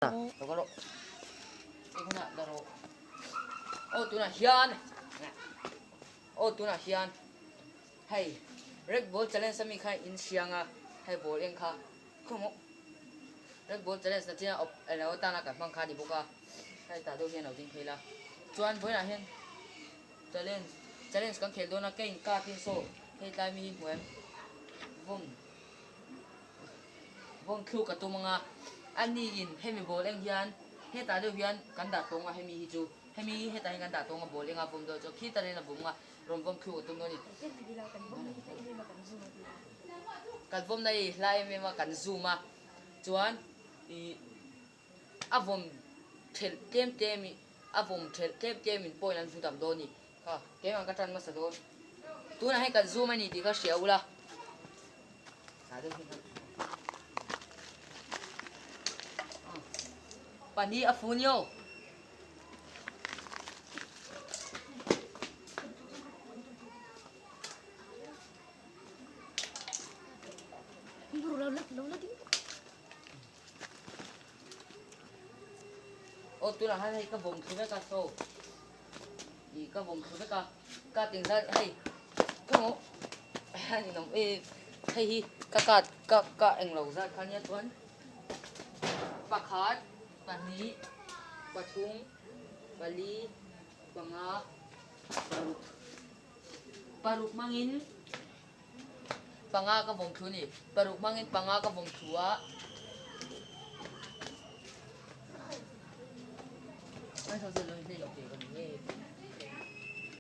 Lo ka rawh. Hei hunah la rawh. Aw tunah hian aw tunah hian hei red ball challenge ami kha in hriang a hei ball eng kha khawmaw red ball challenge na chian op elo atana kan hmang kha a ni bawk a hei tah deuh hian lo ding phei la chuan vawiinah hian challenge challenge kan khel dawn a ka in card in saw hei tlai mi hi hmu em vawm. Vawm thluk a tum anga a ni in hemi ball eng hian hetah deuh hian kan dah tawng a hemi hi chu hemi hi hetah hian kan dah tawng a ball enga vawm deuh chu khita ren a vawm a rawn vawm thluk a tum dawn a ni. Kan vawm na hi hla em em a kan zoom a chuan ih a vawm thelh tlem tlem ih a vawm thelh tlem tlem in point an hmu tam dawn a ni kha keimah ka tan hmasa dawn tunah hian kan zoom a ni tih kha hria ula. Pahnih a fu nio. Aw tunah hian hei ka vawm thlu vek a saw ih ka vawm thlu vek a ka ting zat hei ka maw a ni nawm e hei hi ka cut ka ka englo zat kha nia chuan pakhat pahnih pathum pali panga paruk paruk hmangin Panga ka vawm thu a ni. Paruk hmangin panga ka vawm thu a.